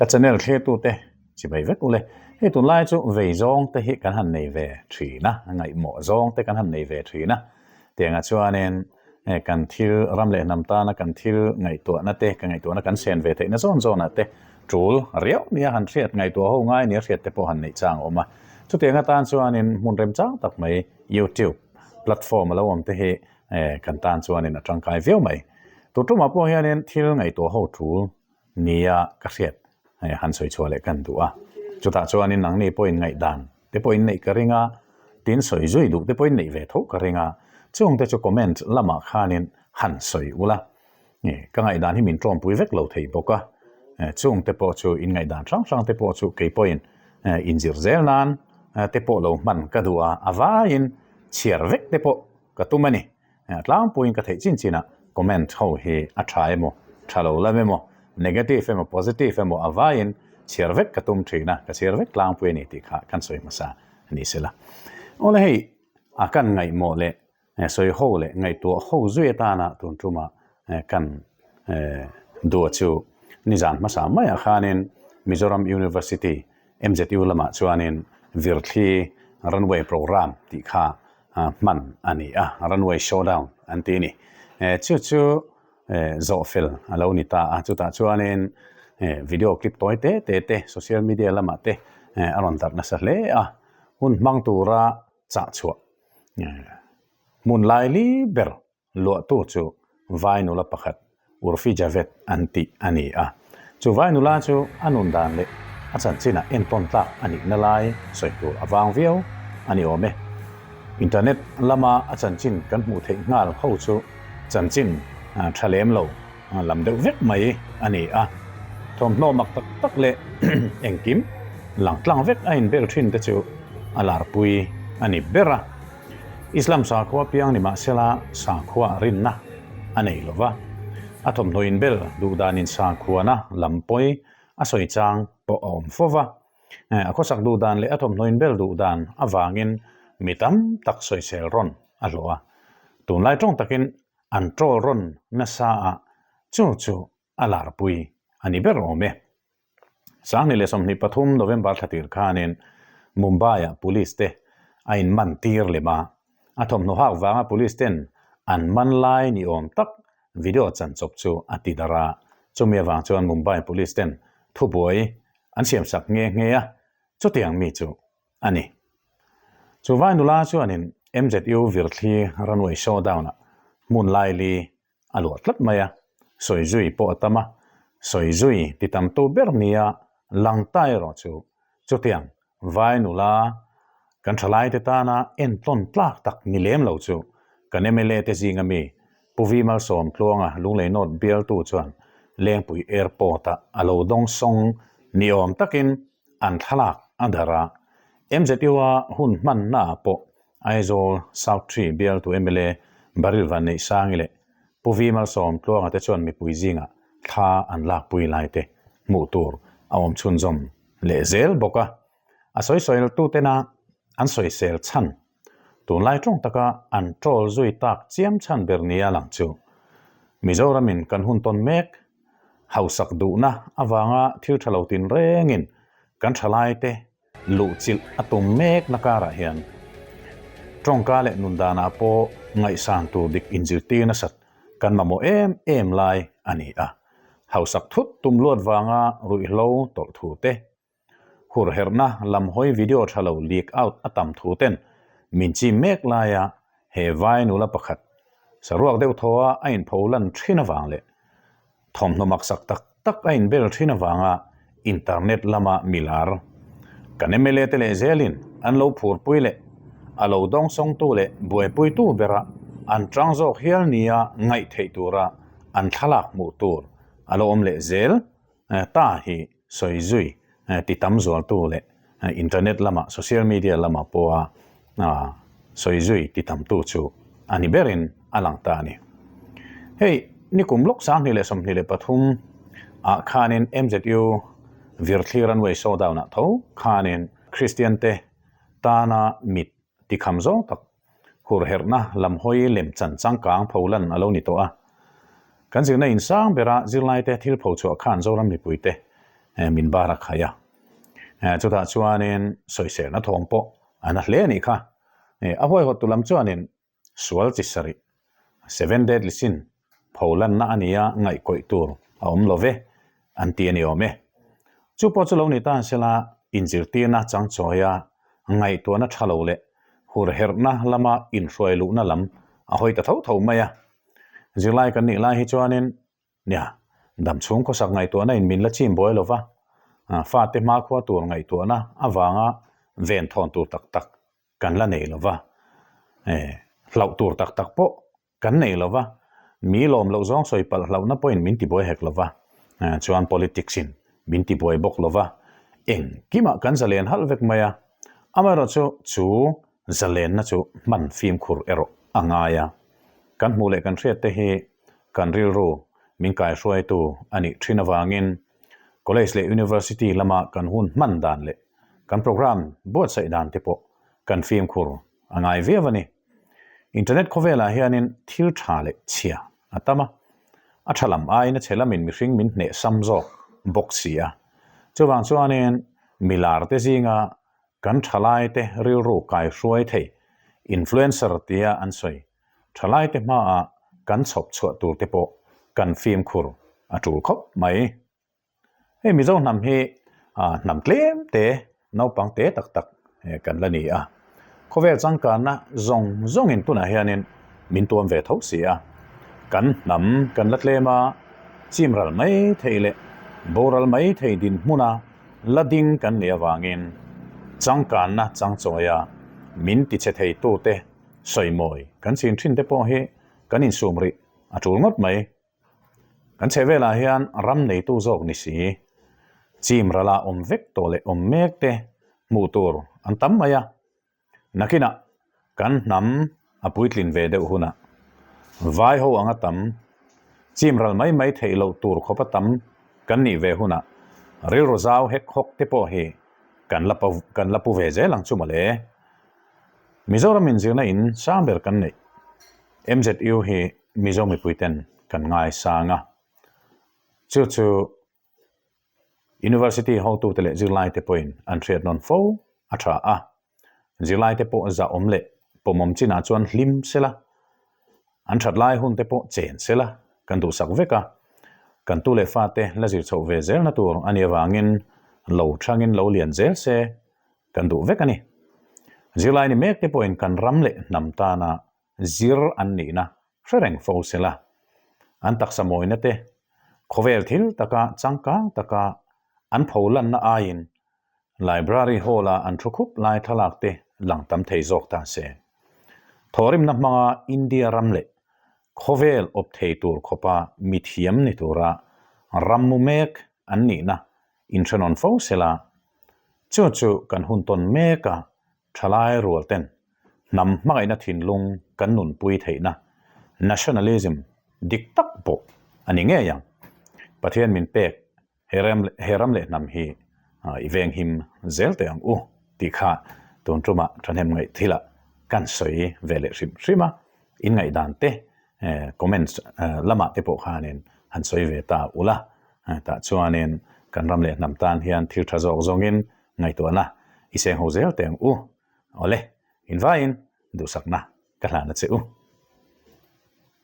Ka channel thlirtute chibai vek ule. Hei tunlai chu vei zawng te hi kan han nei ve thin a, ngaihmawh zawng te kan han nei ve thin a. Tiangah chuanin kan thil ram leh hnam tana kan thil ngaihtuahna te, ka ngaihtuahna kan sen ve theihna zawn zawnah te tul riau nia han hriat ngaihtuah ho ngai nia hriat te pawh han neih chang a awm a. Chutiang atan chuanin hmun remchang tak mai YouTube platform a lo awm te hi kan tan chuanin a tangkai viau mai. Tur tumah pawh hianin thil ngaihtuah ho tul nia ka hriat han sawi chhuah leh kan duh a. Chutah chuanin nangni pawhin ngaihdan te pawhin neih ka ring a, tin sawi zui duh te pawhin neih ve tho ka ring a, chungte chu comment lamah khanin han sawi ula. Ka ngaihdan hi min tawmpui vek lo thei bawk a, chungte pawh chu in ngaihdan hrang hrang te pawh chu kei pawhin inzir zel nan te pawh lo hman ka duh a, a vaiin chhiar vek te pawh ka tum a ni. Tlangpuiin ka theih chin chinah comment ho hi a tha emaw, tha lo lam emaw, negative emaw, positive emaw a vaiin chhiar vek ka tum thin a, ka chhiar vek tlangpui a ni tih kha kan sawi hmasa a ni sela. Awle hei a kan ngaihmawh leh sawi ho leh ngaihtuah ho zui atana tun tuma kan duh chu nizan hmasa maiah khanin Mizoram University MZU lamah chuanin Virthli Runway Programme tih kha hman a ni a, Runway Showdown an ti a ni. Chu chu zawhfel a lo ni ta a, chutah chuanin video clip tawi te te te social media lamah te a rawn darh nasa hle a, hun hmang tura chah chhuah hmun laili ber Luahtu chu vai nula pakhat Urfi Javed an tih a ni a. Chu vai nula chu a nun dan leh a chanchinah entawn tlak a nihna lai sawi tur a vang viau a ni awm e. Internet lama a chanchin kan hmuh theih nghal ho chu chanchin tha lem lo lam deuh vek mai a ni a. Thawmhnaw mak tak tak leh engkim lang tlang vek a inbel thin te chu a larpui a ni ber a. Islam sakhua piang ni mahsela sakhua rinna a nei lo va, a thawmhnaw inbel duhdanin sakhuana lam pawi a sawi chang pawh a awm fo va. A khawsak duhdan leh a thawmhnaw inbel duhdan avangin mi tam tak sawisel rawn a hlawh a. Tunlai tawng takin an troll rawn nasa a, chu chu a larpui a ni ber awm e. 2023 November thla tir khanin Mumbai-ah Police te a inman tir lem a, a thawmhnaw hak vanga Police ten an man lai ni awm tak video chanchawp chu a ti darh a, chumi avang chuan Mumbai Police ten thubuai an siamsak nghe nghe a, chutiang mi chu a ni. Chu vai nula chuanin MZU Virthli Runway Showdown-ah hmun laili a luah tlat mai a, sawi zui pawh a tam a, sawi zui ti tamtu ber nia lang ta erawh chu chutiang vai nula kan thalaite tana entawn tlak tak ni lem lo chu kan mla te zinga mi Pu Vi Malsawmtluanga Lunglei North bialtu chuan Lengpui Airport-ah a lo dawngsawng ni awm takin an thlalak a darh a, MZU-a hun hmannaah pawh Aizawl South Tree bialtu mla Baryl Vanneihsangi leh Pu Vi Malsawmtluanga te chuan mipui zingah thla an lakpui lai te hmuh tur a awm chhunzawm leh zel bawk a. A sawisawiletutena an sawisel chhan tunlai tawng taka an troll zui tak chiam chhan ber nia lang chu Mizoramin kan hun tawn mek hausak duhna avanga thil tha lo tin rengin kan thalaite luhchilh a tum mekna karah hian tawngka leh nun danah pawh ngaihsan tur dik inzirtir nasat kan mamawh em em lai a ni a. Hausak thut tum luat vanga ruihhlo tawlh thu te Hurherhna lam hawi video tha lo leak out a tam thu ten min chim mek laia he vai nula pakhat saruak deuh thaw a a inpho lan thin avang leh thawmhnaw maksak tak tak a inbel thin avanga internet lama milar kan mla te leh zelin an lo phurpui leh a lo dawngsawngtu leh buaipuitu bera an tang zawk hial nia ngaih theih tura an thlalak hmuh tur a lo awm leh zel Ta hi sawi zui ti tam zualtu leh internet lamah social media lamah pawha sawi zui ti tamtu chu a ni berin a lang ta a ni. Hei nikum lawk 2023 ah khanin MZU Virthli Runway Showdown ah tho khanin Kristian te tana mit tikham zawng tak Hurherhna lam hawi lem chan changkang pholan a lo ni tawh a. Kan zirna insang bera zirlaite thil phochhuah khan Zoram mipuite min bar a khai a. Chutah chuanin sawiselna thawm pawh a na hle a nih kha. A huaihawttu lam chuanin sual chi sarih, seven deadly sin, pholanna a nia ngaihkawih tur a awm lo ve, an ti a ni awm e. Chu pawh chu lo ni ta sela inzirtirna changchawia ngaihtuahna tha lo leh hurherhna lama inhruai luhna lam a hawi ta tho tho mai a. Zirlai kan nih lai hi chuanin nia, dam chhung khawsak ngaihtuahna in min la chim buai lo va, fate hmakhua tur ngaihtuahna avanga venthawn tur tak tak kan la nei lo va, hlauh tur tak tak pawh kan nei lo va, mi lawm loh zawng sawi palh hlauhna pawhin min tibuai hek lo va, chuan politics in min tibuai bawk lo va, engkimah kan zalen halh vek mai a, amaherawh chu chu zalenna chu hman fimkhur erawh a ngai a, kan hmuh leh kan hriat te hi kan rilru min kaihruaitu a nih thin avangin college leh university lama kan hun hman dan leh kan programme buatsaih dan te pawh kan fimkhur a ngai viau a ni. Internet khawvelah hianin thil tha leh chhia a tam a, a tha lam aiin a chhe lamin mihring min hneh sam zawk bawk si a. Chuvang chuanin milar te zinga kan thalaite rilru kaihruai thei influencer tia an sawi thalaite hmaah kan chhawp chhuah tur te pawh kan fimkhur a tul khawp mai. Hei Mizo hnam hi hnam tlem te naupang te tak tak kan la ni a, khawvel changkanna zawng zawngin tunah hianin min tuam ve tho si a, kan hnam kan la tlem a, chim ral mai thei leh boral mai thei dinhmuna la ding kan nih avangin changkanna changchawia min tichhe theitute sawimawi kan chin thin te pawh hi kan insum rih a tul ngawt mai. Kan chheh velah hian ram neitu zawk ni si, chim rala awm vek tawh leh awm mek te hmuh tur an tam mai a. Nakinah kan hnam a puitlin ve deuh hunah vai ho anga tam, chim ral mai mai theih loh tur khawpa tam kan nih ve hunah rilru zau hek hawk te pawh hi kan la kan la pu ve zel ang chu mawle. Mizoram inzirna in sang ber kan neih MZU hi Mizo mipuiten kan ngaisang a, chu chu University hotute leh zirlaite pawhin an hriat nawn fo a tha a, zirlaite pawh zahawm leh pawmawm chinah chuan hlim sela, an that lai hunte pawh chen sela kan duhsak vek a, kan tu leh fate la zir chhoh ve zelna tur a nih avangin lo thangin lo lian zel se kan duh vek a ni. Zirlai ni mek te pawhin kan ram leh hnam tana zir an nihna hre reng fo sela, an taksa mawina te khawvel thil taka changkang taka an pho lanna aiin library hall-a an thu khup lai thlalak te lang tam thei zawk ta se. Thawhrimna hmanga India ram leh khawvel awp thei tur khawpa mithiam ni tura ram mu mek an nihna inhrenawn fo sela, chu chu kan hun tawn mek a thalai rual ten hnam hmangaihna thinlung kan nunpui theihna nationalism dik tak pawh a ni ngei ang. Pathian min pek he ram he ram leh hnam hi i venghim zel teh ang u tih kha tun tumah thahnem ngaih thilah kan sawi ve leh hrim hrim a, in ngaihdan te comments lamah te pawh khanin han sawi ve ta ula tah chuanin kan ram leh hnam tan hian thil tha zawk zawngin Ngaihtuahna i seng ho zel teh ang u. Awle, invaiin duhsakna ka hlan a che u.